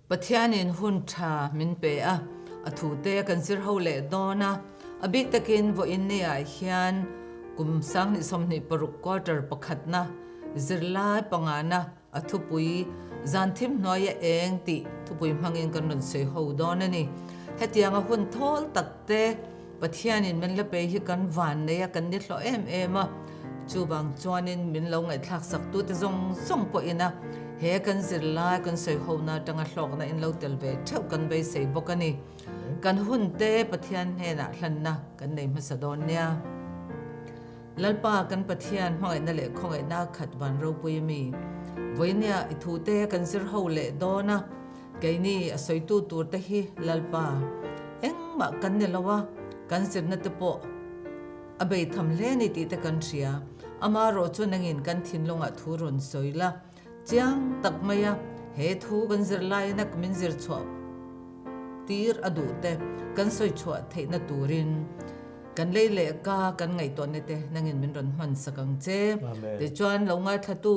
Pathianin hun tha min pe a, a thute kan zir ho leh dawn a. A bik takin vawiin niah hian kum 2026 quarter pakhatna zirlai pangana a thupui zan thim hnuaia eng tih thupui hmangin kan rawn sawi ho dawn a ni. Hetianga hun thawl takte Pathianin min la pe hi kan van nei a, kan ni hlawh em em a. Chuvang chuanin min lo ngaihthlak saktute zawng zawng pawhin a he kan zirlai kan sawi hona atanga hlawkna in lo tel ve theuh kan beisei bawk a ni. Kan hunte Pathian hnenah hlanna kan nei hmasa dawn nia. Lalpa kan Pathian hmangaihna leh khawngaihna khat van ropui a mi. Vawinia i thute kan zir ho leh dawn a, keini a sawitu turte hi Lalpa engmah kan ni lo a, kan zirna te pawh a bei tham hle ni tih te kan hria. Amaherawh chu nangin kan thinlungah thu rawn sawi la, Chiang tak mai a, he thu kan zir laiin a min zir chhuah tir a duh te kan sawi chhuah theihna turin kan lei leh ka kan ngaihtuahna te nangin min rawn hman sak ang che. Tichuan lo ngaithlatu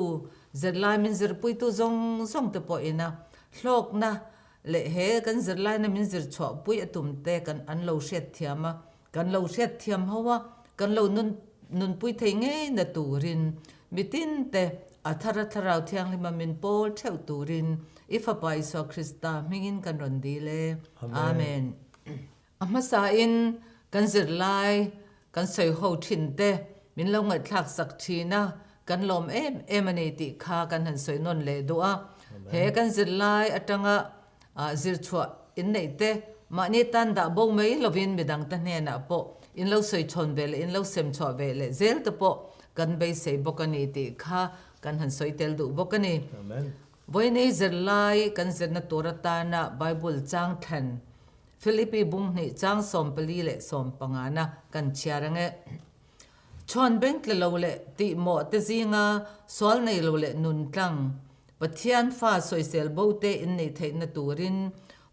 zirlai min zirpuitu zawng zawng te pawhin a hlawkna leh he kan zirlaina min zir chhuah pui a tum te kan an lo hriatthiam a, Kan lo hriatthiam ho a, kan lo nun nunpui thei ngei na turin mitin te a thara Thlarau Thianghlima min pawl theuh turin i Fapa Isua Krista hmingin kan rawn dil e. Amen. A hmasain kan zirlai kan sawi ho thin te min lo ngaihthlak sak thin a, kan lawm em em a ni tih kha kan han sawi nawn leh duh a. He kan zirlai atanga zir chhuah inneih te mahni tan dah bo mai lovin midang te hnenah pawh in lo sawi chhawn ve leh in lo sem chhuah ve leh zel te pawh kan beisei bawk a ni tih kha kan han sawi tel duh bawk a ni. Vawiinei zirlai kan zirna tur atana Bible chang thlan Philippi bunghnih chang 14 leh 15 na kan chhiar ang e. Chhuan beng tla lo leh tihmawh te zinga sual nei lo leh nun tlang, Pathian fa sawisel bo te in neih theihna turin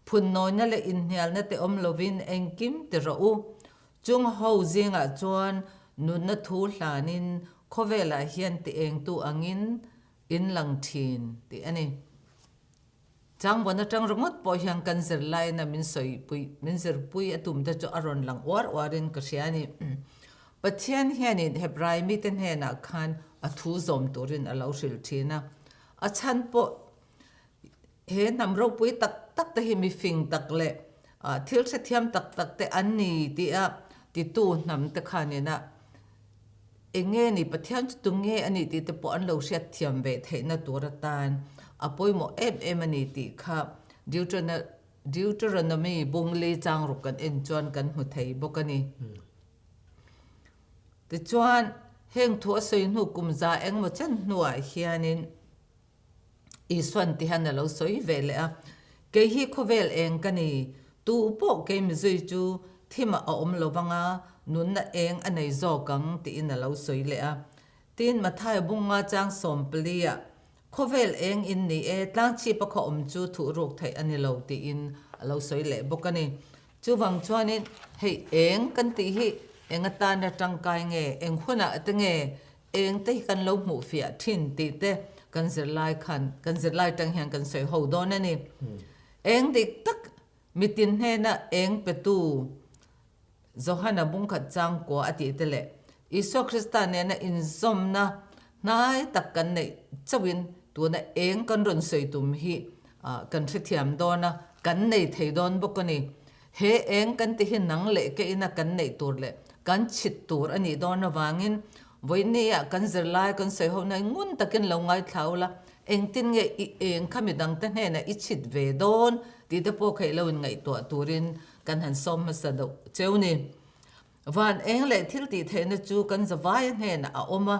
phunnawina leh inhnialna te awm lovin engkim ti rawh u. Chung ho zingah chuan nunna thu hlanin khawvelah hian ti engtu angin in lang thin tih a ni. Changvawn atang ringawt pawh hian kan zirlaina min sawipui, min zirpui a tum te chu a rawn lang uar uarin ka hria a ni. Pathian hianin Hebrai mite hnenah khan a thu zawm turin a lo hrilh thin a. A chhan pawh he hnam ropui tak tak te hi mifing tak leh thil hrethiam tak tak te an ni tia titu hnam te khanin a Eng nge ni Pathian chu tu nge a nih tih te pawh an lo hriatthiam ve theihna tur atan a pawimawh em em a ni tih kha Deuteronomy bungli changruk kan en chuan kan hmu thei bawk a ni. Tichuan, heng thu a sawi hnu kum za engemaw chen hnuah hianin Isuan ti hian a lo sawi ve leh a, Kei hi khawvel eng ka ni, tu pawh kei mizui chu thimah a awm lo vang a, nunna eng a nei zawk ang, tiin a lo sawi leh a. Tin, Mathaia bunga chang 14 ah, Khawvel eng in ni e, tlangchhipa khaw awm chu thuhruk theih a ni lo, tiin a lo sawi leh bawk a ni. Chuvang chuanin hei eng kan tih hi eng atana tangkai nge, eng hunah te nge Eng te hi kan lo hmuh fiah thin tih te kan zirlai khan kan zirlai tang hian kan sawi ho dawn a ni. Eng dik tak mitin hnena eng petu Johana bungkhat changkua a tih te leh Isua Krista nena inzawmna hnai tak kan neih chauhin tuna eng kan rawn sawi tum hi kan hrethiam dawn a, kan nei thei dawn bawk a ni. He eng kan ti hi nang leh ke ina kan neih tur leh kan chhit tur a nih dawn avangin vawinia kan zirlai kan sawi ho na ngun takin lo ngaithla ula, engtin nge i eng kha midangte hnenah i chhit ve dawn tih te pawh kha i lo inngaihtuah turin kan han sawm hmasa deuh cheu ni. Van eng leh thil tih theihna chu kan zavaia hnenah a awm a,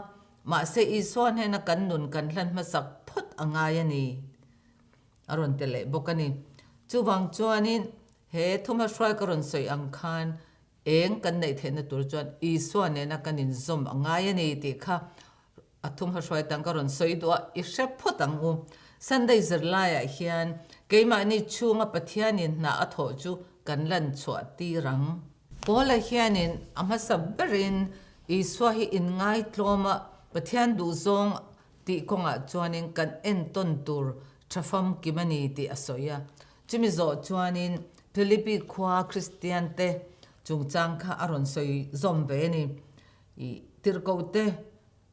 mahse Isua hnena kan nun kan hlan hmasak phawt a ngai a ni. A rawn ti leh bawk a ni. Chuvang chuanin he thuma hruai ka rawn sawi ang khan eng kan neih theihna tur chuan Isua nena kan inzawm a ngai a ni tih kha a thumha hruai tan ka rawn sawi duh a, i hre phawt ang u. Sunday zirlaiah hian keimahni chhunga Pathianin hna a thawh chu kan lan chhuah tir ang. Paula hianin a hmasa berin Isua hi inngaitlawm a, Pathian duhzawng Tih kawngah chuanin kan entawn tur tha famkim a ni tih a sawi a. Chumi zawh chuanin Philippi khua Kristiante chungchang kha a rawn sawi zawm ve a ni. I tirhkohte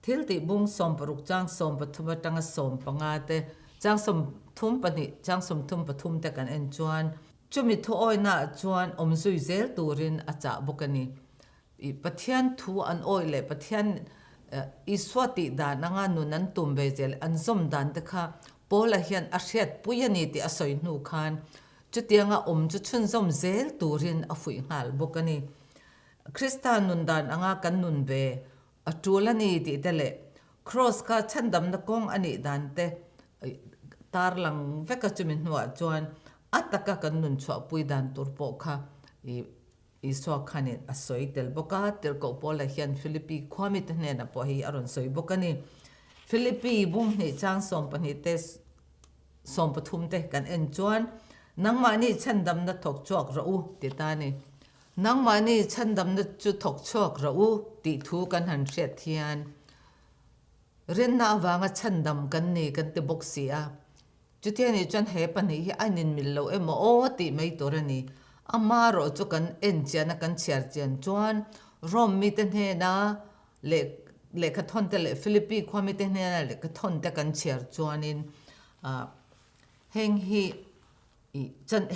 thil tih bung 16 chang 13 atanga 15 te, chang 32 chang 33 te kan en chuan chumi thuawihnaah chuan awm zui zel turin a chah bawk a ni. I Pathian thu an awih leh Pathian Isua tih dan anga nun an tum ve zel an zawm dan te kha Paula hian a hriatpui a ni tih a sawi hnu khan chutianga awm chu chhunzawm zel turin a fuih nghal bawk a ni. Krista nun dan anga kan nun ve a tul a ni tih te leh Kraws kha chhandamna kawng a nih dan te tarlang vek a chumi hnuah chuan a taka kan nun chhuahpui dan tur pawh kha i Isua khanin a sawi tel bawk a, Tirhkoh Paula hian Philippi khuamite hnenah pawh hei a rawn sawi bawk a ni. Philippi bung hnih chang 12 te 13 te kan en chuan, Nangmahni chhandamna thawk chhuak rawh u ti ta a ni. Nangmahni chhandamna chu thawk chhuak rawh u tih thu kan han hriat hian rinna avanga chhandam kan ni kan ti bawk si a. Chutia nih chuan he pahnih hi a inmil lo emaw aw tih mai tur a ni. Ama erawh chu kan en chian a, kan chhiar chian chuan Rome mite hnena leh lehkhathawn te leh Philippi khua mite hnena lehkhathawn te kan chhiar chuanin ah heng hi ih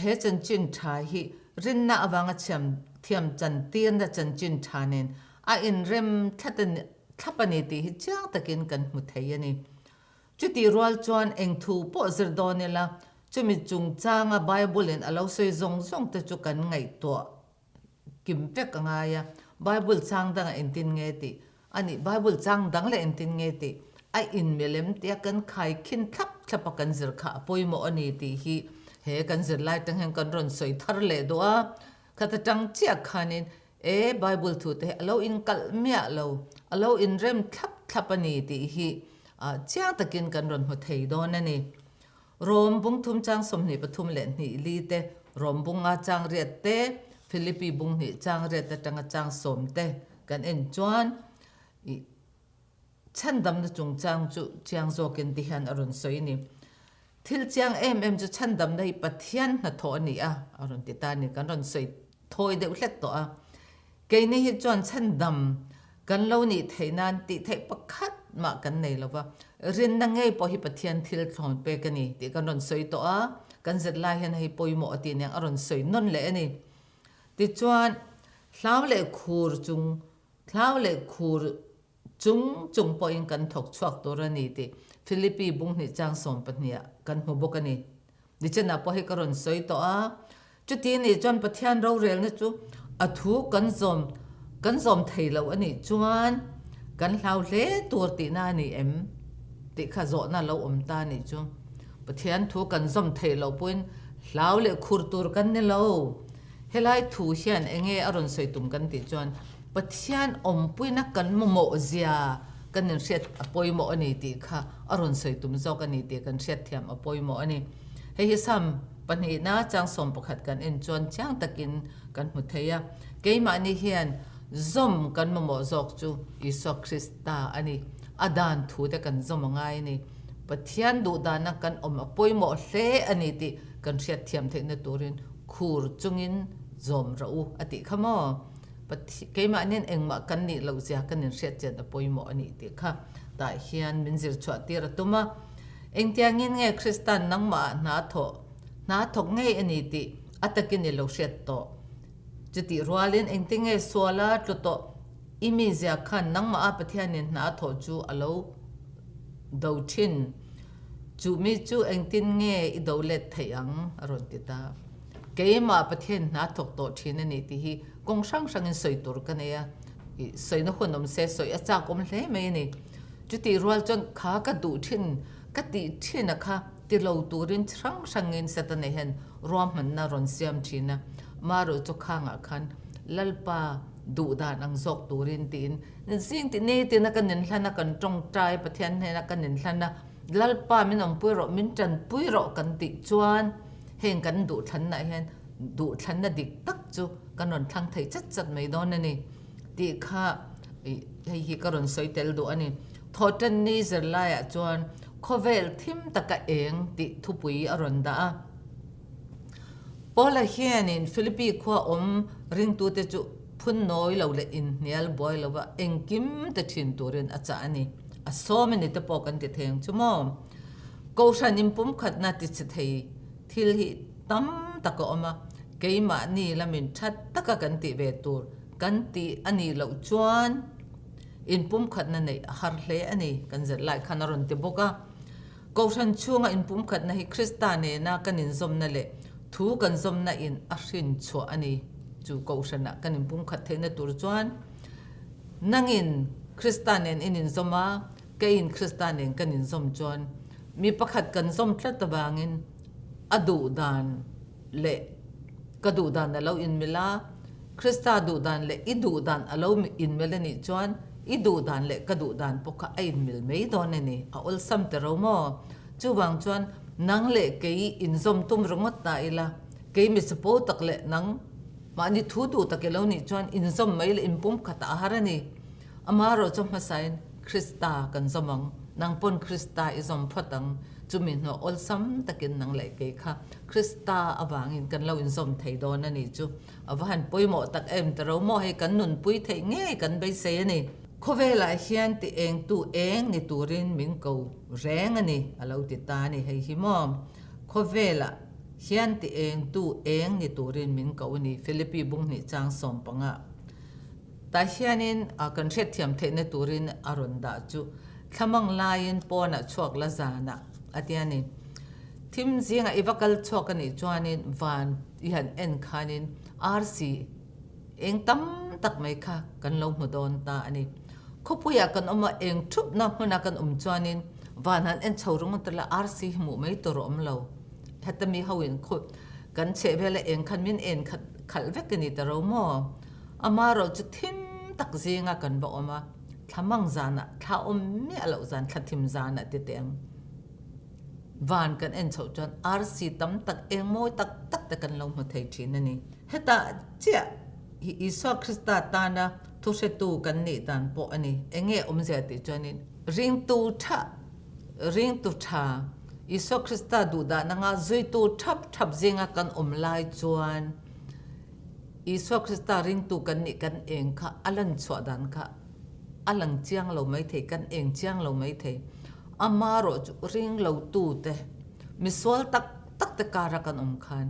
he chanchin tha hi rinna avanga chhiam thiam chantirna chanchin tha nen a inrem thlat a thlap a ni tih hi chiang takin kan hmu thei a ni. Chutih rual chuan eng thu pawh zir dawn ila, chumi chungchanga Bible-in a lo sawi zawng zawng te chu kan ngaihtuah kim vek a ngai a. Bible chang dangah engtin nge tih a nih, Bible chang dang leh engtin nge tih a inmelem tia kan khaikhin thlap thlap a kan zir kha a pawimawh a ni tih hi he kan zirlai tang hian kan rawn sawi thar leh duh a. Khata tang chiah khanin E, Bible thute hi a lo inkalh miah lo, a lo inrem thlap thlap a ni tih hi chiang takin kan rawn hmu thei dawn a ni. Rom bung thum chang 23 leh hnih li te, Rom bung nga chang riat te, Philippi bung hnih chang riat atanga chang sawm te kan en chuan i chhandamna chungchang chu chiang zawkin ti hian a rawn sawi a ni. Thil chiang em em chu chhandamna hi Pathian hnathawh a ni a, a rawn ti ta a ni. Kan rawn sawi thawi deuh hlek tawh a. Keini hi chuan chhandam kan lo nih theih nan tih theih pakhat mah kan nei lo va, rinna ngei pawh hi Pathian thil thlawn pek a ni tih kan rawn sawi tawh a, kan zirlai hian hei pawimawh a tih nen a rawn sawi nawn leh a ni. Tichuan, hlau leh khur chung, hlau leh khur Chung chung pawhin kan thawk chhuak tur a ni tih Philippi bung hnih chang 12 ah kan hmu bawk a ni. Nichenah pawh hi ka rawn sawi tawh a, chuti nih chuan Pathian rorelna chu a thu kan zawm kan zawm thei lo a nih chuan kan hlau hle tur tihna a ni em tih kha zawhna lo awm ta a nih chu. Pathian thu kan zawm theih loh pawhin hlau leh khur tur kan ni lo. Helai thu hian enge a rawn sawi tum kan tih chuan Pathian awmpuina kan mamawh zia kan inhriat a pawimawh a ni tih kha a rawn sawi tum zawk a ni tih kan hriatthiam a pawimawh a ni. Hei hi Psalm pahnihna chang 11 kan en chuan chiang takin kan hmu thei a. Keimahni hian zawm kan mamawh zawk chu Isua Krista a ni. A dan thu te kan zawm a ngai a ni. Pathian duhdana kan awm a pawimawh hle a ni tih kan hriatthiam theihna turin khur chungin zawm rawh u a tih kha maw? Keimahnian engmah kan nih loh zia kan inhriat chian a pawimawh a nih tih kha tah hian min zir chhuah tir a tum a. Engtiangin nge Krista'n nangmahah hna thawh, hna thawk ngei a ni tih a takin i lo hriat tawh? Chutih rualin engtinge suala tlu tawh i mizia khan nangmaha Pathianin hna a thawh chu a lo do thin? Chu mi chu engtin nge i do let theih ang? a rawn ti ta. Keimah Pathian hna thawk tawh thin a ni tih hi kawng hrang hrangin sawi tur ka nei a, i sawina hun awm se sawi a chak awm hle mai a ni. Chutih rual chuan kha ka duh thin, ka tih thin a kha ti lo turin hrang hrangin Satana hian ruahmanna rawn siam thin a, marawh chu khangah khan Lalpa duh dan ang zawk turin tiin zing ti nitin a ka ninhlan a, kan tawngtai Pathian hnena ka ninhlan a, Lalpa min awmpui rawh, min tanpui rawh kan tih chuan heng kan duhthlannaah hian duhthlanna dik tak chu kan rawn thlang thei chat chat mai dawn a ni tih kha hei hi ka rawn sawi tel duh a ni. Thawhtanni zirlaiah chuan khawvel thim taka eng tih thupui a rawn dah a. Paula hianin Philippi khua awm ringtute chu phun nawi lo leh inhnial buai lova engkim te thin turin a chah a ni. A sawm a ni te pawh kan ti thei ang chu maw? Kohhran inpumkhatna tichhe thei thil hi tam tak a awm a, keimahni lamin that taka kan tih ve tur kan tih a nih loh chuan inpumkhatna neih a har hle a ni, kan zet lai khan a rawn ti bawk a. Kohhran chhunga inpumkhatna hi Krista nena kan inzawmna leh thu kan zawmna in a hrin chhuah a ni. Chu Kohhranah kan inpumkhat theihna tur chuan nangin Krista nen in inzawm a, keiin Krista nen kan inzawm chuan mi pakhat kan zawm tlat avangin a duhdan leh ka duhdan a lo inmil a, Krista duhdan leh i duhdan a lo inmil a nih chuan i duhdan leh ka duhdan pawh kha a inmil mai dawn a ni, a awlsam ta ro maw? Chuvang chuan nang leh kei inzawm tum ringawt ta ila, kei mi chapo tak leh nang mahni thu duh tak i lo nih chuan inzawm mai leh inpumkhat a har a ni. Amaherawh chu hmasain Krista kan zawm ang, nang pawn Krista i zawm phawt ang, chumi hnuah awlsam takin nang leh kei kha Krista avangin kan lo inzawm thei dawn a ni chu a va han pawimawh tak em ta ro maw hei kan nunpui theih ngei kan beisei a ni. Khawvelah hian ti eng tu eng ni turin min ko reng a ni a lo ti ta a ni hei hi maw khawvelah hian ti eng tu eng ni turin min ko a ni Philippi bunghnih chang sawmpangah Tah hianin kan hriatthiam theihna turin a rawn dah chu thlamang laiin pawnah chhuak la zanah a ti a ni. Thim zingah i va kal chhuak a nih chuanin van i han en khanin arsi eng tam tak mai kha kan lo hmu dawn ta a ni. Khawpuiah kan awm a, eng thupna hmuna kan awm chuanin van han en chho ringawt ila arsi hi hmuh mai tur a awm lo. Heta mi hoin kan chhehvela eng khan min en khalh vek a ni ta ro maw? Amaherawh chu thim tak zinga kan va awm a, thla mang zanah, thla awm miah loh zan, thla thim zanah ti teh ang. Van kan en chhoh chuan arsi tam tak eng mawi tak tak te kan lo hmu thei thin a ni. Hetah chiah hi Isua Krista tana thuhretu kan nih dan pawh a ni. Enge awmzia tih chuanin ringtu tha, ringtu tha, Isua Krista duhdah nanga zuitu thap thap zinga kan awm lai chuan, Isua Krista ringtu kan nih kan eng kha a lan chhuah dan kha a lang chiang lo mai thei, kan eng chiang lo mai thei. Amaherawh chu ring lo tu te, misual tak tak te kara kan awm khan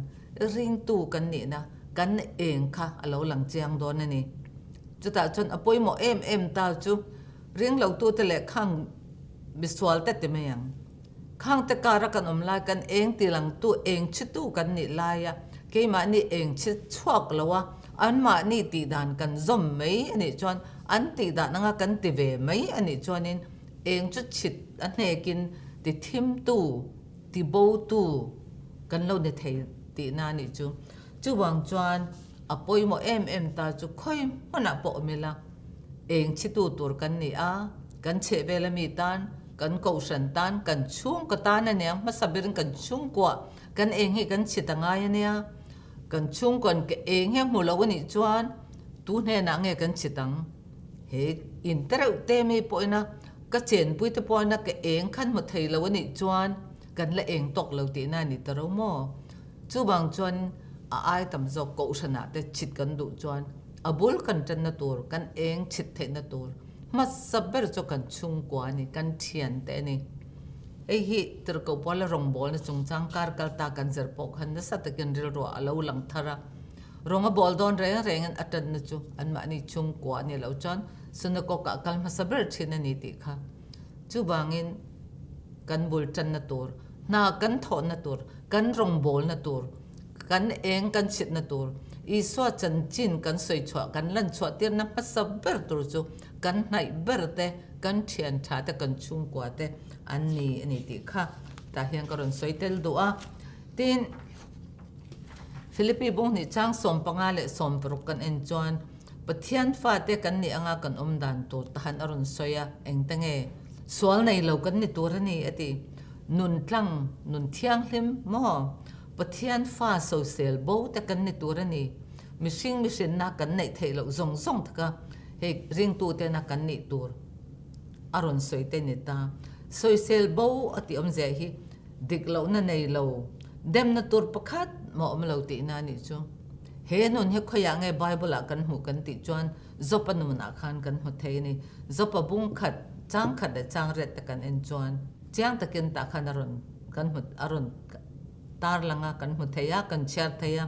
ringtu kan nihna kan eng kha a lo lang chiang dawn a ni. Chutah chuan a pawimawh em em ta chu ring lo tu te leh khang misual te ti mai ang. Khangte kara kan awm lai kan eng ti langtu eng chhitu kan nih laia keimahni eng chhi chhuak lo a, anmahni tihdan kan zawm mai a nih chuan an tihdan anga kan ti ve mai a nih chuanin eng chu chhit a hnekin ti thimtu, ti botu kan lo ni thei tihna a nih chu. Chuvang chuan a pawimawh em em ta chu khawi hmunah pawh awm ila eng chhitu tur kan ni a, kan chhehvel ami tan, Kan kohhran tan, kan chhungkaw tan a nia, hmasa berin kan chhungkuah kan eng hi kan chhit a ngai a nia. Kan chhungkua'n ka eng hi a hmu lo a nih chuan tu hnenah nge kan chhit ang? He in te reuh te mi pawhin a ka chenpui te pawhin a ka eng khan hmu thei lo a nih chuan kan la eng tawk lo tihna a ni ta ro maw? Chuvang chuan a ai tam zawk kohhranah te chhit kan duh chuan a bul kan tanna tur, kan eng chhit theihna tur Hmasa ber chu kan chhungkua a ni, kan thiante a ni. Hei hi Tirhkoh Puala rawngbawlna chungchang kar kal ta kan zir pawh khan nasa takin rilruah a lo lang thar a. Rawng a bawl dawn reng rengin a tanna chu anmahni chhungkua a ni loh chuan synagogue-ah kal hmasa ber thin a ni tih kha. Chuvangin kan bul tanna tur, hna kan thawhna tur, kan rawngbawlna tur, Kan eng kan chhitna tur, Isua chanchin kan sawi chhuah, kan lan chhuah tirna hmasa ber tur chu kan hnaih ber te, kan thian tha te, kan chhungkua te an ni a ni tih kha tah hian ka rawn sawi tel duh a. Tin, Philippi bunghnih chang 15 leh 16 kan en chuan Pathian fate kan nih anga kan awm dan tur tahan a rawn sawi a, engte nge? Sual nei lo kan ni tur a ni a ti. Nun tlang, nun thianghlim maw? Pathian fa sawisel bo te kan ni tur a ni. Mihring mihrinna kan neih theih loh zawng zawng taka hei ringtu tena kan nih tur a rawn sawi te ni ta. Sawisel bo a tih awmzia hi dik lohna nei lo, Demna tur pakhat mah awm lo tihna a nih chu. He nun hi khawiah nge Bible ah kan hmuh kan tih chuan Jopa nunah khan kan hmu thei a ni. Jopa bung khat, chang khat leh chang riat te kan en chuan chiang takin tah khan a rawn kan hmu a rawn tar lang a, kan hmu thei a, kan chhiar thei a.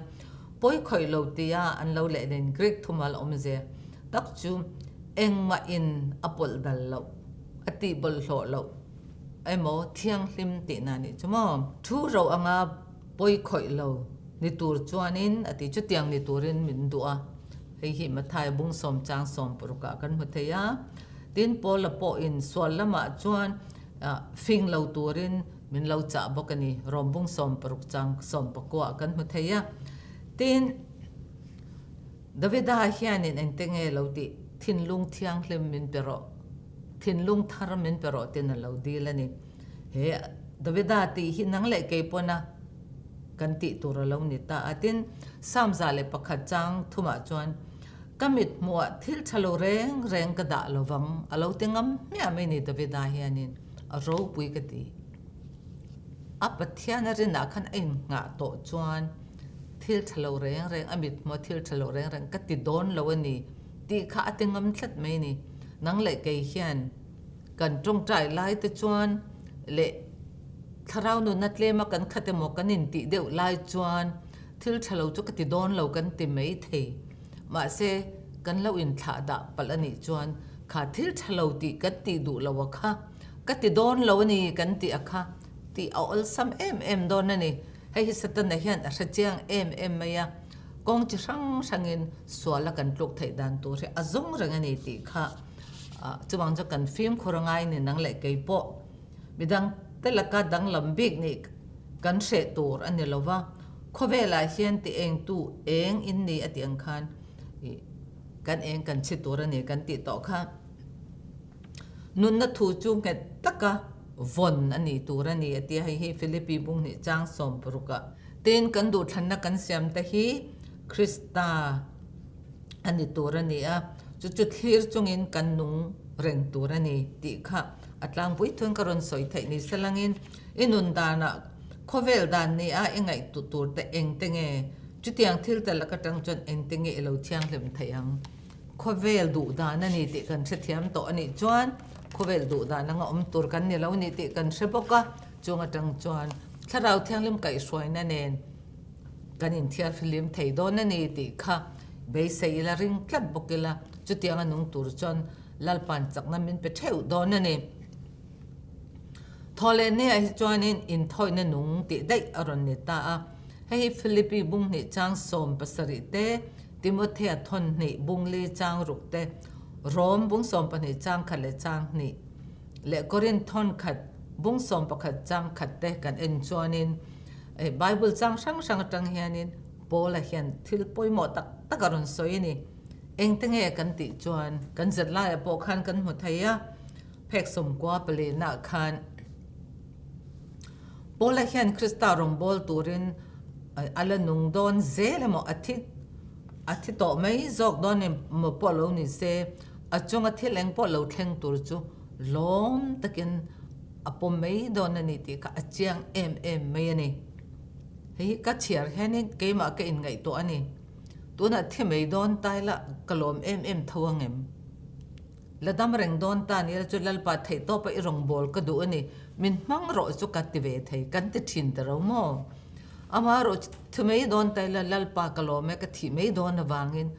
Pawi khawih lo tia an lo lehlin Greek thumal awmze tak chu engmah in a pawlh dal loh, a tih bawlhhlawh loh emaw thianghlim tihna a nih chu maw? Thu ro anga pawi khawih lo ni tur chuanin a ti chutiang ni turin min duh a, hei hi Matthai bung sawm chang sawm parukah kan hmu thei a. Tin, Paula pawhin sual lamah chuan fing lo turin min lo chah bawk a ni, Rom bung 60 chang 19 ah kan hmu thei a. Tin, Davida hianin engte nge lo tih thinlung thianghlim min pe rawh, thinlung thar min pe rawh tiin a lo dil a ni. He Davida tih hi nang leh kei pawna kan tih tur a lo ni ta a. Tin, Psalm 101 chang thumah chuan, Ka mit hmuhah thil tha lo reng reng ka dah lo vang a lo ti ngam hmiah mai ni Davida hianin a ropui ka ti. A Pathian a rinah khan a innghah tawh chuan thil tha lo reng reng, a mit hmuha thil tha lo reng reng ka ti dawn lo a ni tih kha a ti ngam tlat mai ni. Nang leh kei hian kan tawngtai lai te chuan leh thlarau nunna tlema kan khat emaw kan intih deuh lai chuan thil tha lo chu ka ti dawn lo kan ti mai thei. Mahse, kan lo inthlah dah palh a nih chuan kha thil tha lo tih kan tih duh lo a kha, ka ti dawn lo a ni kan tih a kha tih a awlsam em em dawn a ni. Hei hi Satana hian a hre chiang em em mai a, kawng chi hrang hrangin suala kan tluk theih dan tur hi a zawng reng a ni tih kha chuvang chu kan fimkhur a ngai ni nang leh kei pawh midang te laka danglam bik nih kan hreh tur a ni lo va, khawvelah hian ti engtu eng in ni a tih ang khan ih kan eng kan chhi tur a ni kan tih tawh kha. Nunna thu chu nghet taka vawn a ni tur a ni a ti a, hei hi Philippi bung hnih chang 60 ah. Tin, kan duhthlanna kan siam te hi Krista a ni tur a ni a, chu chu thlir chungin kan nung reng tur a ni tih kha a tlangpui thun ka rawn sawi theih ni se langin i nun danah khawvel dan ni a i ngaihtuah tur te eng te nge chutiang thil te lak atang chuan eng te nge i lo thianghlim theih ang. Khawvel duh dan a ni tih kan hrethiam tawh a nih chuan khawvel duh dan anga awm tur kan ni lo a ni tih kan hre bawk a, chung atang chuan Thlarau Thianghlim kaihhruaina nen kan inthiarfihlim thei dawn a ni tih kha beisei ila ring tlat bawk ila chutiang a nung tur chuan Lalpa'n chakna min pe theuh dawn a ni. Thawhleh nia hi chuanin inthawihna nung tih daih a rawn ni ta a, hei hi Philippi bung hnih chang 17 te, Timothea thawn hnih bung li chang ruk te, Rom bung 12 chang khat leh chang hnih, leh Korinth thawn khat bung 11 chang khat te kan en chuanin Bible chang hrang hrang atang hianin Paula hian thil pawimawh tak tak a rawn sawi a ni. Engte nge kan tih chuan kan zet laiah pawh khan kan hmu thei a, phek sawmkua palihnaah khan Paula hian Krista rawngbâwl tûrin a la nung dâwn zêl emaw, a thi a thi tawh mai zâwk dâwn emaw pawh lo ni se, a chunga thil eng pawh lo thleng tûr chu lâwm takin a pawm mai dâwn a ni tih kha a chiang êm êm mai a ni. Hei hi ka chhiar hianin keimah ka inngaihtuah a ni. Tûnah thi mai dâwn ta ila ka lâwm êm êm tho ang em? La dam reng dawn ta ni la chu Lalpa theihtawpa i rawngbâwl ka duh a ni, min hmang rawh chu ka ti ve thei, kan ti thin ta ro maw? Amaherawh chu thi mai dawn ta ila Lalpa ka lawm e, ka thih mai dawn avangin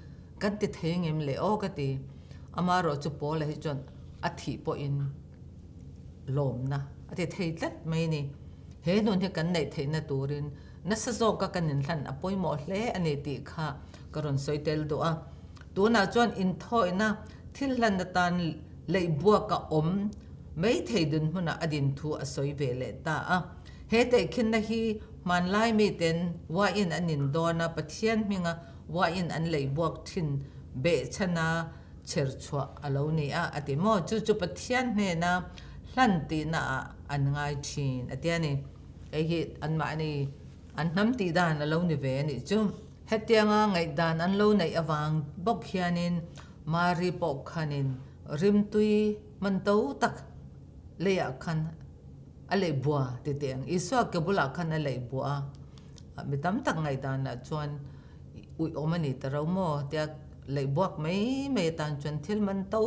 kan ti thei ngem le aw ka ti. Amaherawh chu Paula hi chuan a thih pawhin lawmna a ti thei tlat mai a ni. He nun hi kan neih theihna turin nasa zawka kan inhlan a pawimawh hle a ni tih kha ka rawn sawi tel duh a. Tunah chuan inthawihna thil hlan atan leihbuaka awm mai thei dinhmunah a din thu a sawi ve leh ta a. He tehkhinna hi hmanlai miten uain an indawn a, Pathian hminga uain an leihbuak thin behchhana chher chhuah a lo ni a, a ti maw? Chu chu Pathian hnena hlan tihna ah an ngai thin a ti a ni. Hei hi anmahni an hnam tih dan a lo ni ve a nih chu. Hetianga ngaihdan an lo neih avang bawk hianin Mari pawh khanin rimtui hman to tak leiah khan a leih bua ti teh ang. Isua ke bulah khan a leih bua a. Mi tam tak ngaihdanah chuan uiawm a ni ta ro maw tia leih buak mai mai atan chuan thil man to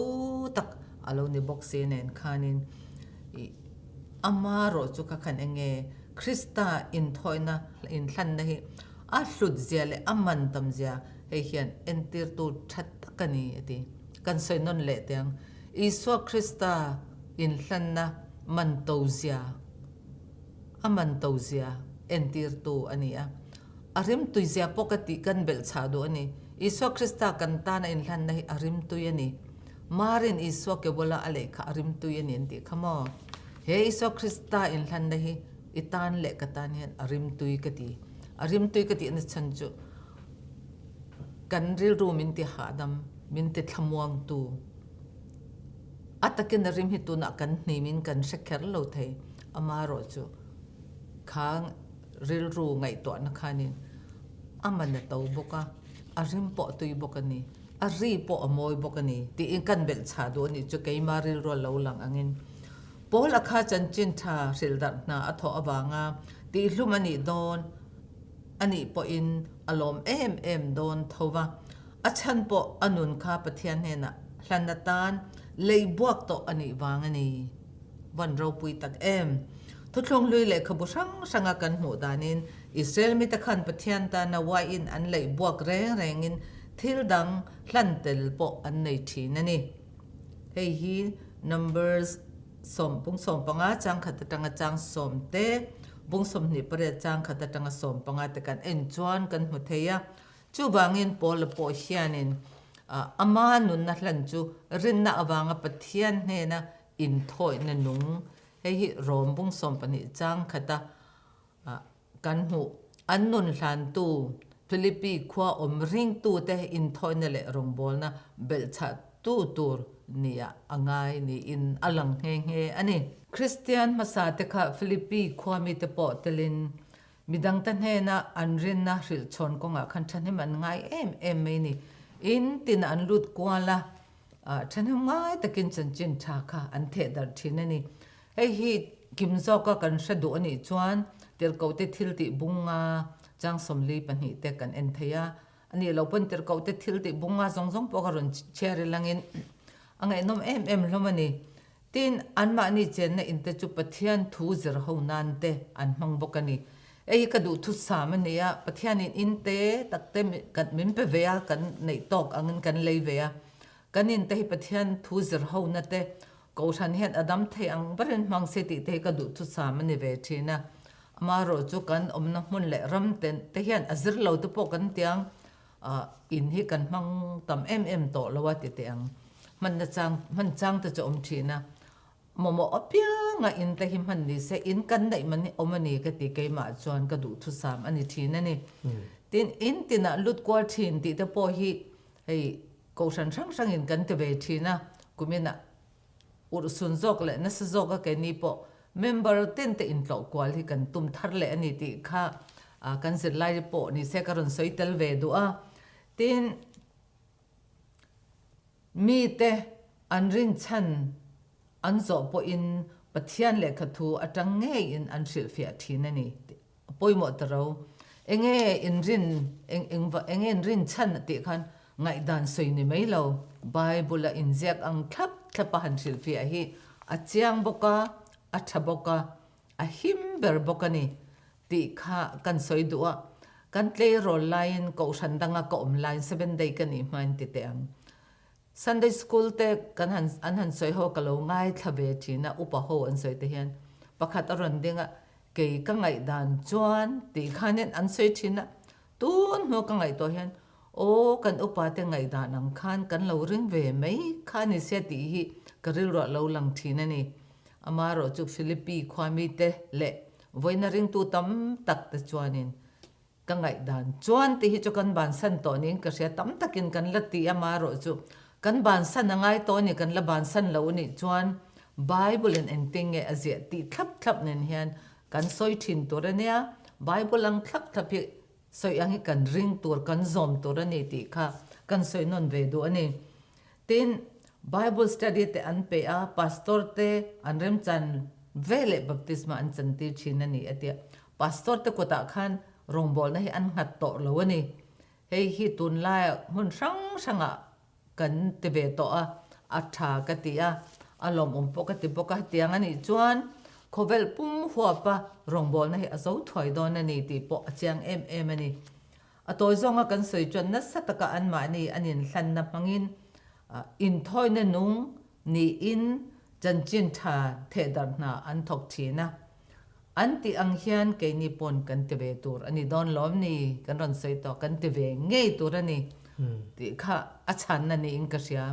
tak a lo ni bawk si nen khanin ih ama rawh chu kha khan eng nge Krista inthawihna inhlanna hi a hlut zia leh a man tam zia hei hian entirtu tha tak a ni a ti. Kan sawi nawn leh teh ang. Isua Krista inhlanna man to zia. A man to zia entirtu a ni a. A rimtui zia pawh ka tih kan belh chhah duh a ni. Isua Krista kan tana inhlanna hi a rimtui a ni. Marin Isua ke bula a lehkha a rimtui a ni an tih kha maw? He Isua Krista inhlanna hi i tan leh ka tan hian a rimtui ka ti. A rimtui ka tihna chhan chu kan rilru min ti hahdam, min ti thlamuangtu. A takin a rim hi tunah kan hnimin kan hre kher lo thei. Amaherawhchu kha rilru ngaihtuahna khanin a man a to bawk a, a rim pawh a tui bawk a ni, a ri pawh a mawi bawk a ni tiin kan belh chhah duh a nih chu keima rilru a lo lang angin Paul a kha chanchin tha hrilh darh hna a thawh avanga tihhlum a nih dawn a nih pawhin a lawm em em dawn tho va. A chhan pawh a nun kha Pathian hnenah hlan atan lei buak tawh a nih vang a ni. Van ropui tak em! Thuthlung hlui lehkhabu hrang hranga kan hmuh danin Israel mite khan Pathian tana uaiin an leih buak reng rengin thil dang hlan tel pawh an nei thin a ni. Hei hi Numbers sawm bung 15 chang khat atanga chang 10 te, bung 28 chang khat atanga 15 te kan en chuan kan hmu thei a. Chuvangin Paula pawh hianin ama nunna hlan chu rinna avanga Pathian hnena inthawihna nung, hei hi Rom bung 12 chang khata kan hmuh, an nun hlantu Philippi khua awm ringtute inthawihna leh rawngbawlna belhchhahtu tur nia a ngai niin a lang nghe nghe a ni. Kristian hmasate kha Philippi khua mite pawh telin Midangte hnena an rinna hrilh chhawn kawngah khan thahnem an ngai em em mai ni. In tin an lut kual a, thahnem ngai takin chanchin tha kha an theh darh thin a ni. Hei hi kim zawka kan hre duh a nih chuan tirhkohte thil tih bunga chang 42 te kan en thei a. A nih loh pawn tirhkohte thil tih bunga zawng zawng pawh kha rawn chhiar ilangin a ngaihnawm em em hlawm a ni. Tin, anmahni chenna inte chu Pathian thu zir ho nan te an hmang bawk a ni. Hei hi ka duh thusam a ni a, Pathianin in te tak te min pe ve a, kan neih tawk angin kan lei ve a. Kan in te hi Pathian thu zir ho na te, Kohhran hian a dam thei ang berin hmang se tih te hi ka duh thusam a ni ve thin a. Amaherawhchu chu kan awmna hmun leh ram te te hian a zir lo te pawh kan tiang In hi kan hmang tam em em tawh lo a ti teh ang. Hmanna chang, hman chang te chu awm thin a. Mamawh apianga in te hi hman ni se, in kan neih man hi awm a ni ka ti keimah chuan ka duhthusam a ni thin a ni. Tin, in tinah lut kual thin tih te pawh hi hei kohhran hrang hrangin kan ti ve thin a, kuminah Urhsun zawk leh nasa zawka keini pawh member ten te intlawh kual hi kan tum thar leh a ni tih kha kan zirlai pawh ni se ka rawn sawi tel ve duh a. Tin, mite an rinchhan an zawh pawhin Pathian lehkha thu atang ngeiin an hrilhfiah thin a ni. A pawimawh ta ro. Enge in rin, eng eng va enge in rin chhan a tih khan ngaihdan sawi ni mai lo. Bible a inziak ang thlap thlap a han hrilhfiah hi a chiang bawk a, a tha bawk a, a him ber bawk a ni tih kha kan sawi duh a. Kan tleirawl laiin kohhran danga ka awm laiin Seventh Day ka nih hmain ti teh ang. Sunday school te kan han an han sawi ho ka lo ngaithla ve thin a, upa ho an sawi te hian pakhat a rawn ding a, kei ka ngaihdan chuan tih khanin an sawi thin a, tun hnu ka ngaihtuah hian aw kan upa te ngaihdan ang khan kan lo ring ve mai kha ni sia tih hi ka rilruah lo lang thin a ni. Amaherawhchu Philippi khua mite leh vawiina ringtu tam tak te chuanin Ka ngaihdan chuan tih hi chu kan bansan tawh niin ka hria, tam takin kan la ti a marawh chu kan bansan a ngai tawh a ni, kan la bansan lo a nih chuan Bible in engtin nge a ziah tih thlap thlap nen hian kan sawi thin tur a nia, Bible ang thlap thlap hi sawi ang hi kan ring tur, kan zawm tur a ni tih kha kan sawi nawn ve duh a ni. Tin, Bible study te an pe a, Pastor te an remchan ve leh baptisma an chantir thin a ni a tia, Pastor te kutah khan. rawngbawlna hi an nghat tawh lo a ni. Hei hi tunlaia hmun hrang hrangah kan ti ve tawh a, a tha ka ti a, a lawmawm pawh ka ti bawk a, hetiang a nih chuan khawvel pum huapa rawngbawlna hi a zo thuai dawn a ni tih pawh a chiang em em a ni. A tawi zawnga kan sawi chuan nasa taka anmahni an inhlanna hmangin inthawina nung niin chanchin tha thehdarh hna an thawk thin a. An tih ang hian keini pawn kan ti ve tur a ni dawn lawm ni? Kan rawn sawi tawh, kan ti ve ngei tur a ni tih kha a chhanna niin ka hria.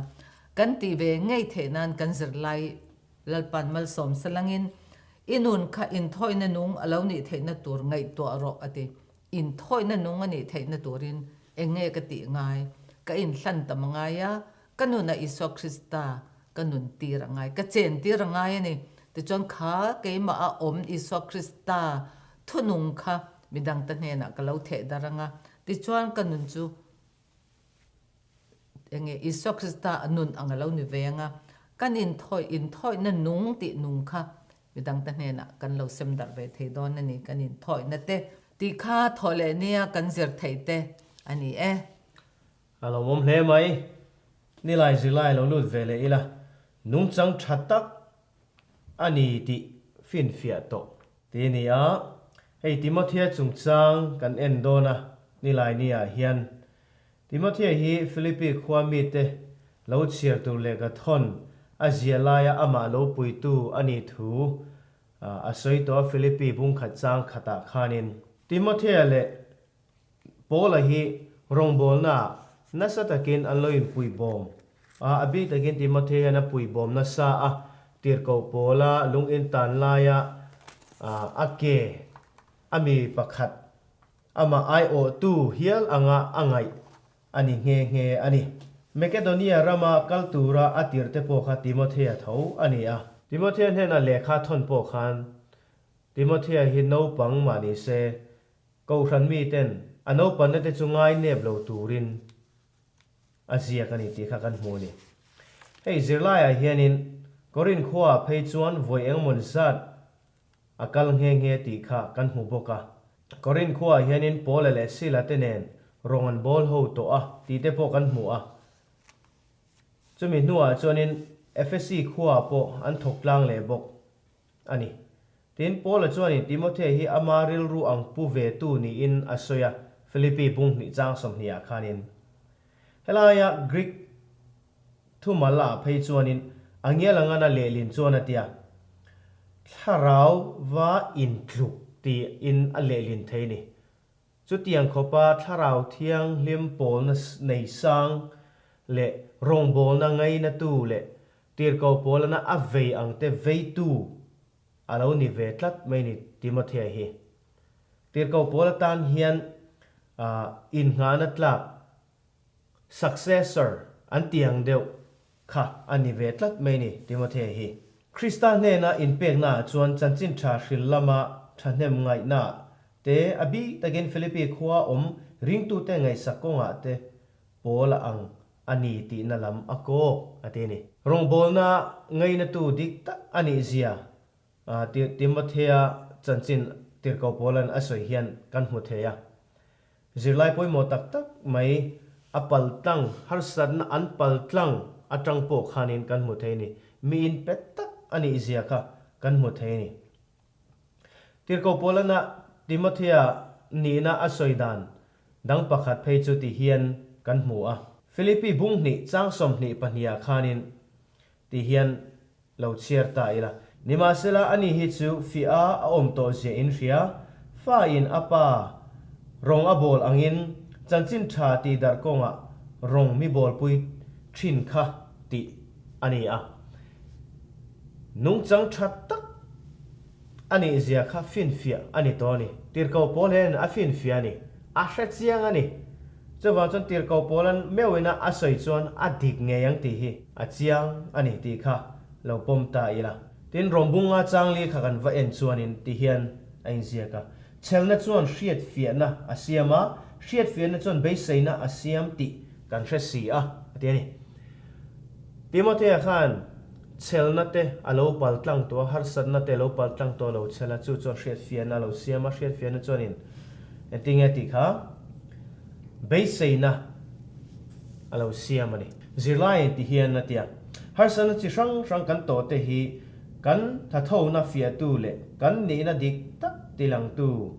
Kan tih ve ngei theih nan kan zirlai Lalpan malsawm salangin i nun kha inthawina nung a lo nih theihna tur ngaihtuah rawh a ti. Inthawina nung a nih theihna turin eng nge ka tih ngai? Ka inhlan tam a ngai a, Ka nunah Isua Krista ka nun tir a ngai, ka chen tir a ngai a ni. Tichuan kha keimah a awm Isua Krista thunung kha midangte hnenah ka lo theh dar ang a, tichuan ka nun chu enge Isua Krista a nun ang a lo ni ve ang a, kan inthawi inthawihna nung tih nung kha midangte hnenah kan lo sem darh ve thei dawn a ni, kan inthawihna te tih kha thawh leh nia kan zir theih te a ni e. A lo awm hle mai. Nilai zirlai lo lut ve leh ila, nungchang tha tak a ni tih finfiah tawh. Ti a ni a, hei Timothea chungchang kan en dawn a nilai ni ah hian. Timothea hi Philippi khua mite lo chhiar tur lehkha thawn a zia laia amah lo puitu a nih thu a sawi tawh a Philippi bungkhat chang khatah khanin. Timothea leh Paula hi rawngbawlnaah nasa takin an lo inpuibawm a, a bik takin Timothea hian a puibawm nasa a, tirhkoh Paula lung intan laia a ke a mi pakhat amah aiawhtu hial anga a ngaih a ni nghe nghe a ni. Makedonia rama kal tura a tirhte pawh kha Timothea tho a ni a. Timothea hnena lehkha thawn pawh khan Timothea hi naupang mah ni se Kohhran miten a naupanna te chu ngai nep lo turin a ziak a ni tih kha kan hmu a ni. Hei zirlaiah hianin Korinth khuaah phei chuan vawi engemawn zat a kal nghe nghe tih kha kan hmu bawk a. Korinth khuaah hianin Paula leh Sila te nen rawng an bawl ho tawh a tih te pawh kan hmu a. Chumi hnuah chuanin Efesi khuaah pawh an thawk tlang leh bawk. A ni. Tin, Paula chuanin Timothea hi ama rilru ang pu ve tu niin a sawi a, Philippi bung hnih chang sawmhnihah khanin. Helaia Greek thumal ah phei chuanin a ngial angan a lehlin chuan a tia, Thlarau va intluk tiin a lehlin thei ni. Chutiang khawpa Thlarau Thianghlim pawlna nei sang leh rawngbawlna ngainatu leh Tirhkoh Paulana a vei ang te veitu a lo ni ve tlat mai ni Timothea hi. Tirhkoh Paula tan hian innghahna tlak, successor, an ti ang deuh kha a ni ve tlat mai ni Timothea hi. Krista hnena inpekna ah chuan chanchin tha hril lama thahnem ngaihna te a bik takin Philippi khua awm ringtute ngaihsak kawngah te Paula ang a ni tihna lam a kawk a ti a ni. Rawngbawlna ngainatu dik tak a nih zia Timothea chanchin Tirhkoh Paula'n a sawi hian kan hmu thei a. Zirlai pawimawh tak tak mai a paltlang, harsatna an paltlang atang pawh khanin kan hmu thei a ni. Mi inpet tak a nih zia kha kan hmu thei a ni. Tirhkoh Paulana Timothea nihna a sawi dan dang pakhat phei chu ti hian kan hmu a. Philippi bung hnih chang 22 ah khanin ti hian lo chhiar ta ila. Nimahsela ani hi chu fiah a awm tawh zia in hria, fa in a pa rawng a bawl angin chanchin tha tih darh kawngah rawng mi bawlpui thin kha tih a ni a. Nungchang tha tak a nih zia kha finfiah a ni tawh a ni. Tirhkoh Paul hian a finfiah a ni. A hre chiang a ni. Chuvang chuan Tirhkoh Paula'n meuhina a sawi chuan a dik ngei ang tih hi a chiang a ni tih kha lo pawm ta ila. Tin, Rawmbunga changli kha kan va en chuanin ti hian a inziak a, Chhelna chuan hriatfiahna a siam a, hriatfiahna chuan beiseina a siam tih kan hre si a, a ti a ni. Timothea khan chhelna te a lo pal tlang tawh a, harsatna te a lo pal tlang tawh a lo chhel a, chu chuan hriatfiahna a lo siam a, hriatfiahna chuanin. Engtin nge tih kha beiseina a lo siam a ni. Zirlaiin ti hian a tia, Harsatna chi hrang hrang kan tawh te hi kan thathona fiahtu leh kan nihna dik tak tilangtu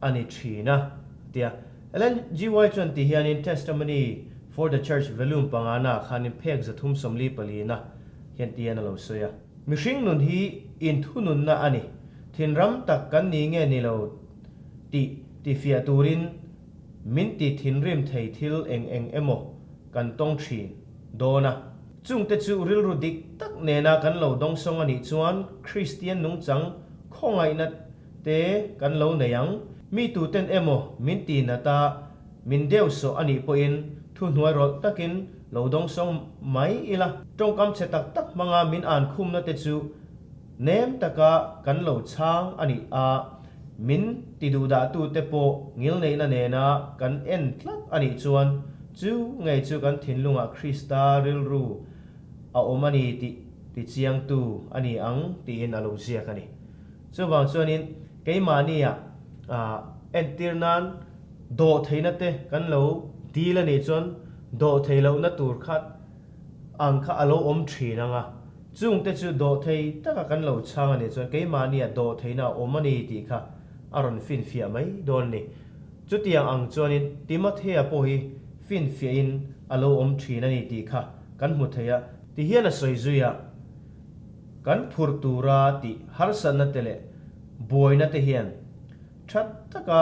a ni thin a, a tia. Ellen G. White chuan ti hianin Testimony for the Church Volume pangana ah khanin phek 344 na hian ti hian a lo sawi a. Mihring nun hi inthununna a ni. Thinram tak kan ni nge ni lo tih tifiah turin min ti thinrim thei thil eng eng emaw kan tawng thin dawn a. Chungte chu rilru dik tak nena kan lo dawngsawng a nih chuan Kristian nungchang khawngaihna te kan lo nei ang. Mi tuten emaw min ti nat a, min deuhsawh a nih pawhin thuhnuai rawlh takin lo dawngsawng mai ila. Tawngkam chhe tak tak hmanga min an khumna te chu Nem taka kan lo chhang a nih a, min ti duhdahtute pawh ngilneihna nena kan en tlat a nih chuan chu ngei chu kan thinlungah Krista rilru a awm a ni tih tichiangtu a ni ang tiin a lo ziak a ni. Chuvang chuanin keimahnia entir nan dawhtheihna te kan lo dil a nih chuan dawhtheih lohna tur khat ang kha a lo awm thin ang a, chungte chu dawhthei taka kan lo chhang a nih chuan keimahnia dawhtheihna a awm a ni tih kha a rawn finfiah mai dawn a ni. Chutiang ang chuanin Timothea pawh hi finfiahin a lo awm thin a ni tih kha kan hmu thei a. Tihian a sawi zui a, kan phurh tura tih harsatna te leh buaina te hian Tha taka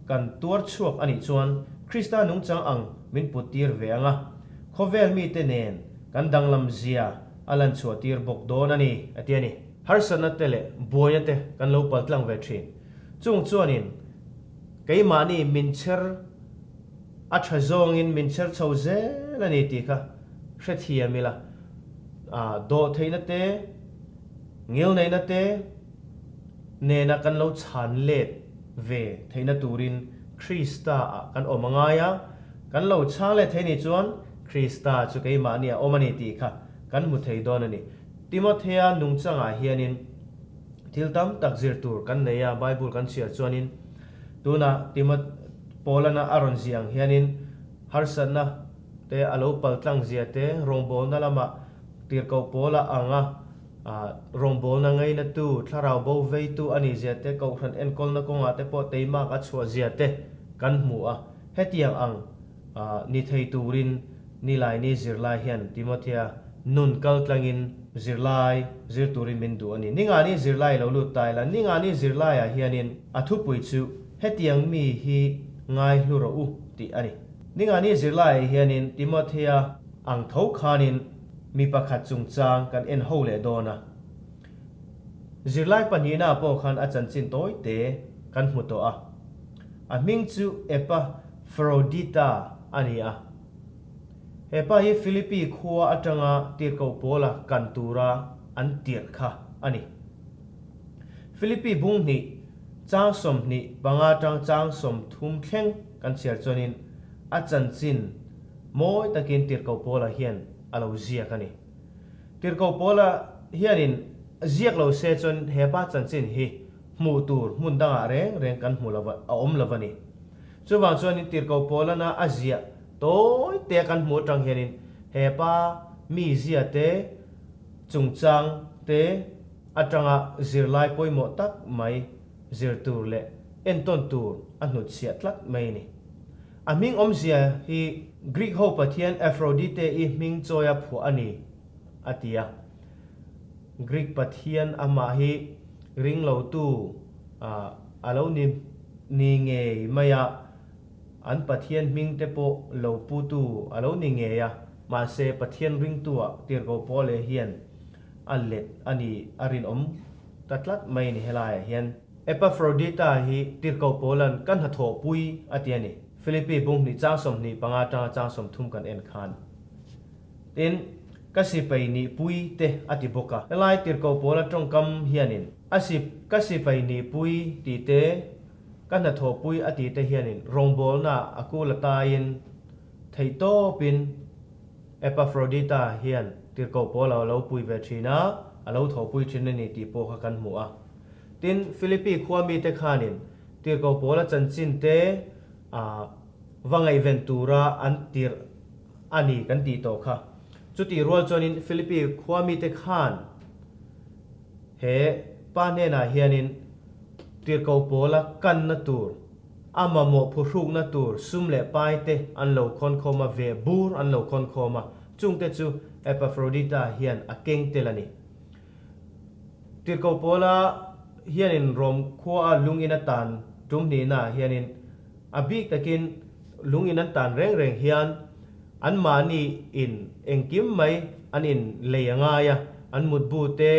kan tuar chhuak a nih chuan Krista nungchang ang min put tir ve ang a, khawvel mite nen kan danglam zia a lan chhuah tir bawk dawn a ni, a ti a ni. Harsatna te leh buaina te kan lo paltlang ve thin. Chung chuanin keimahni min chher a tha zawngin min chher chho zel a ni tih kha hrethiam ila, dawhtheihna te, ngilneihna te, nena kan lo chhan let ve theihna turin Krista ah kan awm a ngai a, kan lo chhang let thei nih chuan Krista chu keimahni a awm a ni tih kha kan hmu thei dawn a ni. Timothea nungchangah hianin thil tam tak zir tur kan nei a, Bible kan chhiar chuanin tunah Timoth Paulana a rawn ziah ang hianin harsatna te a lo paltlang zia te, rawngbawlna lamah tirhkoh Paula ang a, Rawngbawlna ngainatu, thlarau bo veitu a nih zia te, kohhran enkawlna kawngah te pawh teimak a chhuah zia te kan hmu a. Hetiang ang ni thei turin Nilaini zirlai hian Timothea nun kal tlangin zirlai zir turin min duh a ni. Ningani zirlai lo lut ta ila, Ningani zirlaiah hianin a thupui chu hetiang mi hi ngai hlu rawh u tih a ni. Ningani zirlaiah hianin Timothea ang tho khanin Mi pakhat chungchang kan en ho leh dawn a. Zirlai pahnihna pawh khan a chanchin tawi te kan hmu tawh a. A hming chu Epafrodita a ni a. He pa hi Philippi khua atanga tirhkoh pawla kan tura an tirh kha a ni. Philippi bung hnih, chang 25 atang chang 30 thleng kan chhiar chuanin a chanchin Mawi takin Tirhkoh Paula hian a lo ziak a ni. Tirhkoh Paula hianin ziak lo se chuan he pa chanchin hi hmuh tur hmun dangah reng reng kan hmu lo a awm lo a ni. Chuvang chuanin Tirhkoh Paulana a ziah tawi te kan hmuh atang hianin he pa mizia te chungchang te atanga zirlai pawimawh tak mai zir tur leh entawn tur a hnutchhiah tlat mai a ni. A hming awmzia hi Greek ho pathian Aphrodite-i hming chawia phuah a ni, a ti a. Greek pathian amah hi ringlotu a lo ni ni ngei mai a, an pathian hming te pawh lo putu a lo ni ngei a, mahse pathian ringtua tirhkoh Paul-e hian a let a ni a rinawm ta tlat mai a ni helaiah hian. Epafrodita hi tirhkoh Paula'n ka hnathawhpui a ti a ni. Philippi bung hnih chang 25 atanga chang 30 kan en khan. Tin, ka sipai nihpui te a ti bawk a. Helai tirhkoh Paula tawngkam hianin a si ka sipai nihpui tih te, ka hnathawhpui a tih te hianin rawngbawlna a kul a taiin theihtawpin Epafrodita hian tirhkoh Paula a lo pui ve thin a, a lo thawhpui thin a ni tih pawh kha kan hmu a. Tin, Philippi khua mite khanin. Tirhkoh Paula chanchin te va ngaihven tura an tirh a ni kan tih tawh kha. Chutih rual chuanin Philippi khua mite khan he pa hnenah hianin Tirhkoh Paula kanna tur, a mamawh phuhrukna tur sum leh pai te an lo khawnkhawm a, veh bur an lo khawnkhawm a, chungte chu Epafrodita hian a keng tel a ni. Tirhkoh Paula hianin Rom khuaa lungin a tan tum hnihnaah hianin a bik takin lungin an tan reng reng hian anmahni in engkim mai an in lei a ngai a, an mutbu te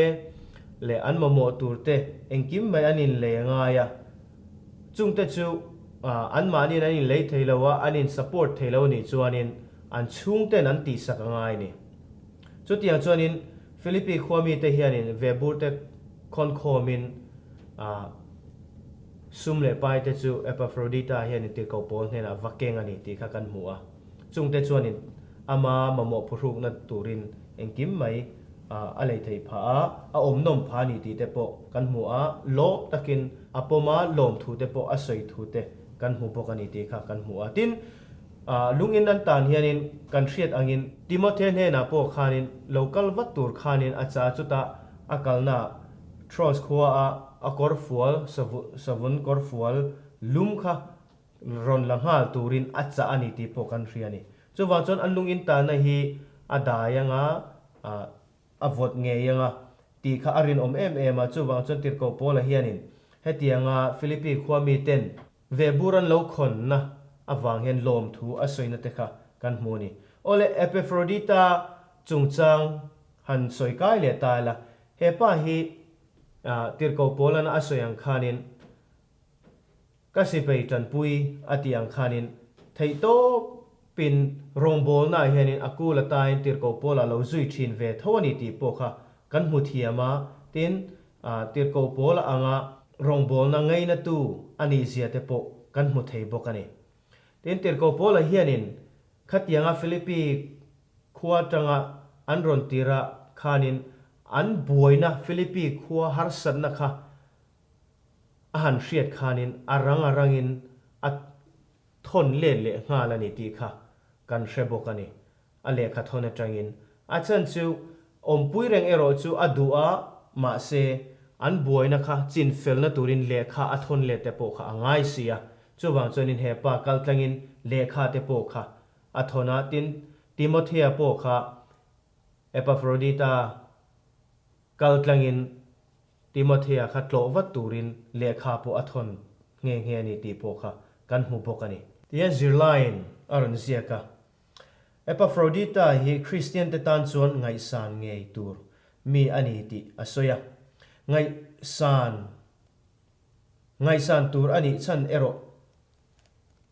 leh an mamawh tur te engkim mai an in lei a ngai a. Chungte chu anmahniin an in lei thei lo a, an in support thei lo nih chuanin an chhungten an tihsak a ngai a ni. Chutiang chuanin Philippi khua mite hianin veburte khawnkhawmin sum leh paite chu Epafrodita hianin tirhkoh Paul hnenah va keng a ni tih kha kan hmu a. Chungte chuanin ama mamawh phuhrukna turin engkim mai a lei theih phah a, a awm nawm phah a ni tih te pawh kan hmu a, lawm takin a pawm a, lawmthu te pawh a sawi thu te kan hmu bawk a ni tih kha kan hmu a. Tin, Lungin an tan hianin kan hriat angin Timothea hnenah pawh khanin lo kal vat tur khanin a cha chutah a kalna Troas khua a a kawrfual savun kawrfual lum kha rawn la nghal turin a chah a ni tih pawh kan hria a ni. Chuvang chuan an lungin tanna hi a dai anga a vawt ngei anga tih kha a rinawm em em a, chuvang chuan Tirhkoh Paula hianin hetianga Philippi khua miten Ve bur an lo khawnna avang hian lawmthu a sawina te kha kan hmu a ni. Awle, Epafrodita chungchang han sawi kai leh ta ila, he pa hi Tirhkoh Paulana a sawi ang khanin ka sipai tanpui a tih ang khanin theihtawpin rawngbawlnaah hianin a kul atain Tirhkoh Paula lo zui thin ve tho a ni tih pawh kha kan hmu thiam a, tin Tirhkoh Paula anga rawngbawlna ngainatu a nih zia te pawh kan hmu thei bawk a ni. Tin, Tirhkoh Paula hianin khatianga Philippi khua atanga an rawn tirah khanin an buaina Philippi khua harsatna kha a han hriat khanin a rang a rangin a thawn let leh nghal a ni tih kha kan hre bawk a ni. A lehkha thawn atangin a chan chu awmpui reng erawh chu a duh a, mahse, an buaina kha chin felna turin lehkha a thawn let te pawh kha a ngai si a, chuvang chuanin he pa kaltlangin lehkha te pawh kha a thawn a, tin, Timothea pawh kha Epafrodita kaltlangin Timothea kha tlawh vat turin lehkha pawh a thawn nghe nghe a ni tih pawh kha kan hmu bawk a ni. Tihian zirlaiin a rawn ziak a, Epafrodita hi Kristiante tan chuan ngaihsan ngei tur mi a ni tih a sawi a. Ngaihsan ngaihsan tur a nih chhan erawh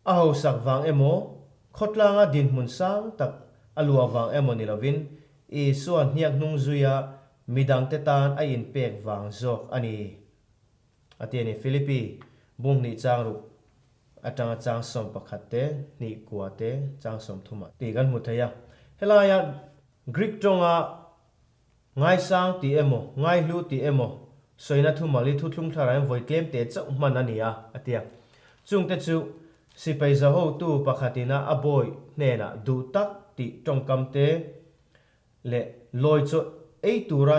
a hausak vang emaw, khawtlanga dinhmun sang tak a luah vang emaw ni lovin Isua hniak hnung zuia midangte tan a inpek vang zawk a ni. A ti a ni. Philippi bung hnih chang ruk atanga chang 11 te, hnih kua te, chang 30 ah tih kan hmu thei a. Helaia Greek tawnga ngaisang tih emaw, ngaihlu tih emaw sawina thumal hi thuthlung thlarah hian vawi tlem te chauh hman a ni a, a ti a. Chungte chu sipai zahotu pakhatina a bawi hnenah duh tak tih tawngkam te, leh lawi chaw ei tura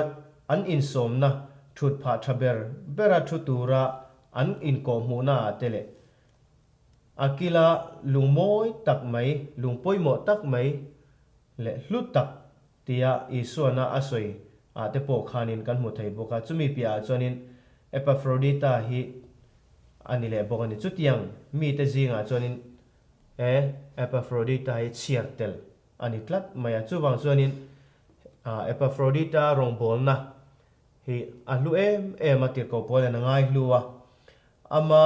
an insawmna thut phah tha ber bera thu tura an inkawhhmuhna ah te leh a kila lung mawi tak mai, lung pawimawh tak mai leh hlu tak tia Isuana a sawi ah te pawh khanin kan hmu thei bawk a, chumi piah ah chuanin Epafrodita hi a ni leh bawk a ni. Chutiang mite zingah chuanin e Epafrodita hi chhiar tel a ni tlat mai a. Chuvang chuanin Epafrodita rawngbawlna hi a hlu em em a, tirhkoh pawl hian a ngai hlu a. Ama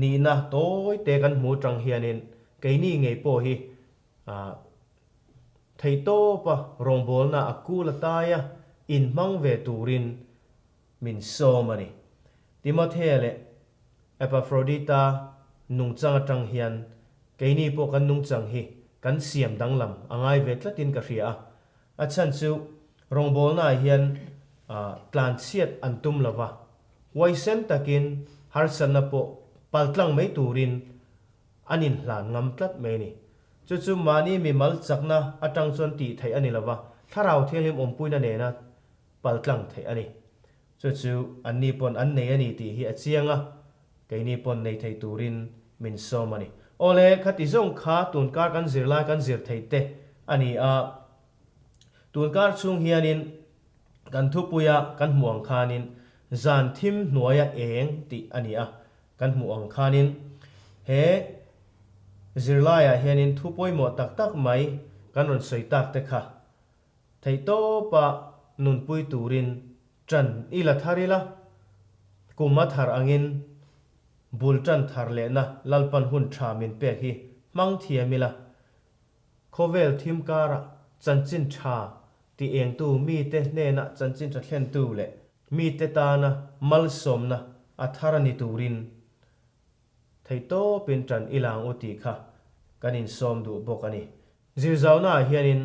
nihna tawi te kan hmu atang hianin keini ngei pawh hi theihtawpa rawngbawlna a kul ataia inhmang ve turin min sawm a ni. Timothea leh Epafrodita nungchang atang hian keini pawh kan nungchang hi kan siam danglam a ngai ve tlatin ka hria a. A chhan chu rawngbawlnaah hian tlanchhiat an tum lo va, huaisen takin harsatna pawh. Paltlang mai turin an inhlan ngam tlat mai a ni. Chu chu mahni mimal chakna atang chuan tih theih a ni lova, Thlarau Thianghlim awmpuina nena paltlang theih a ni. Chu chu anni pawn an nei a ni tih hi a chiang a, keini pawn nei thei turin min sawm a ni. Awle, khati zawng kha tunkar kan zirlai kan zir theih te a ni a, tunkar chhung hianin kan thupuia kan hmuh ang khanin zan thim hnuaia eng tih a ni a, kan hmuh ang khanin he zirlaiah hianin thu pawimawh tak tak mai kan rawn sawi tak te kha Theihtawpa nunpui turin ṭan i la thar ila, kum a thar angin bul ṭan thar lehna Lalpan hun ṭha min pek hi hmang thiam ila, khawvel thim karah chanchin ṭha ti engtu mite hnena chanchin ṭha thlentu leh mite tana malsawmna a thar a ni turin theihtawpin ṭan i la ang u tih kha kan insawm duh bawk a ni. Zirzauna ah hianin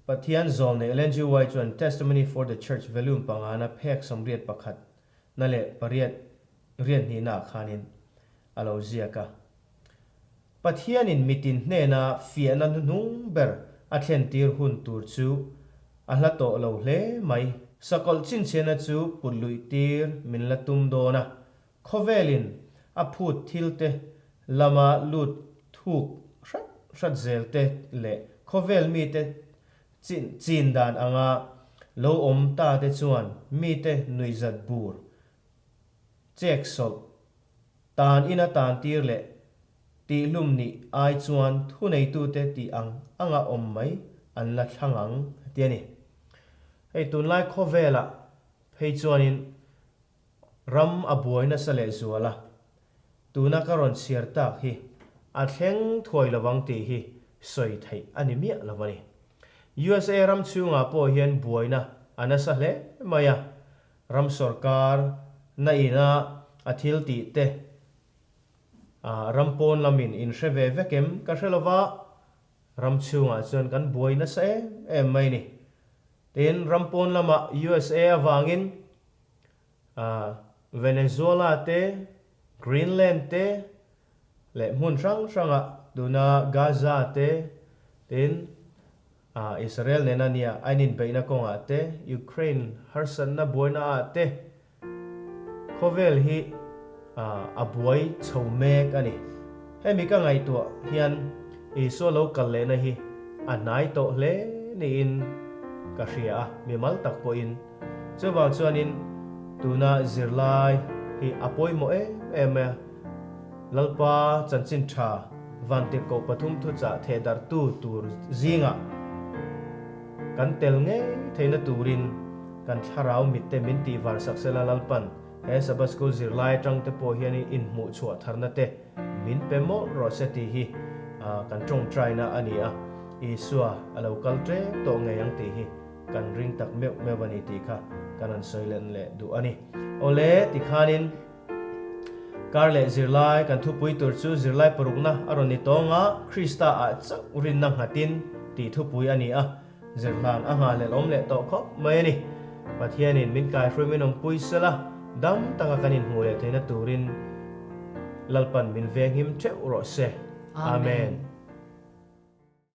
Pathian zawlnei Ellen G. White chuan Testimony for the Church Volume pangana phek 81 na leh pariat riat hnihna ah khanin a lo ziak a. Pathianin mitin hnena fiahna hnuhnung ber a thlentir hun tur chu a hla tawh lo hle mai. Sakawlh chhinchhiahna chu put luih tir min la tum dawn a, Khawvelin a phut thilte lama lut thuk hrat hrat zelte leh khawvel mite chin dan anga lo awm ta te chuan mite nuihzat bur chek sawlh tan ina tan tir leh tihlum nih ai chuan thuneitute tih ang anga awm mai an la thlang ang ti a ni. Hei tunlai khawvelah phei chuanin Ram a buai nasa leh zual a, tuna ka rawn chhiar tak hi a thleng thuai lovang tih hi sawi theih a ni miah lo a ni. USA ram chhungah pawh hian buaina a nasa hle mai a, ram sawrkar na ina a thil tih te ram pawn lamin in hre ve vek em ka hre lova, ram chhungah chuan kan buai nasa em em mai a ni. Tin, ram pawn lamah USA avangin Venezuela te, Greenland te leh hmun hrang hrangah tuna Gaza te, tin Israel nena nia a inbeihna kawngah te, Ukraine harsatna buaina ah te khawvel hi a buai chho mek a ni. Hemi ka ngaihtuah hian Isua lo kal lehna hi a hnai tawh hle niin ka hria a, mimal tak pawhin. Chuvang chuanin tuna zirlai hi a pawimawh em em mai a, Lalpa chanchin tha Vantirhkoh pathum thuchah thehdarhtu tur zingah kan tel ngei theihna turin kan thlarau mitte min tihvar sak sela Lalpan he Sabbath School zirlai atang te pawh hianin inhmuh chhuah tharna te min pe mawlh rawh se tih hi kan tawngtaina a ni a, Isua a lo kal tlem tawh ngei ang tih hi Kan ring tak meuh meuh a ni tih kha kan rawn sawi len leh duh a ni. Awle, tikhanin kar leh zirlai kan thupui tur chu zirlai parukna a rawn ni tawng a, Krista ah chauh rinna nghatin tih thupui a ni a, zirhlan a nghahlelh awm leh tawh khawp mai a ni. Pathianin min kaihruai min awmpui sela, dam taka kan inhmuh leh theihna turin Lalpan min venghim theuh rawh se. Amen.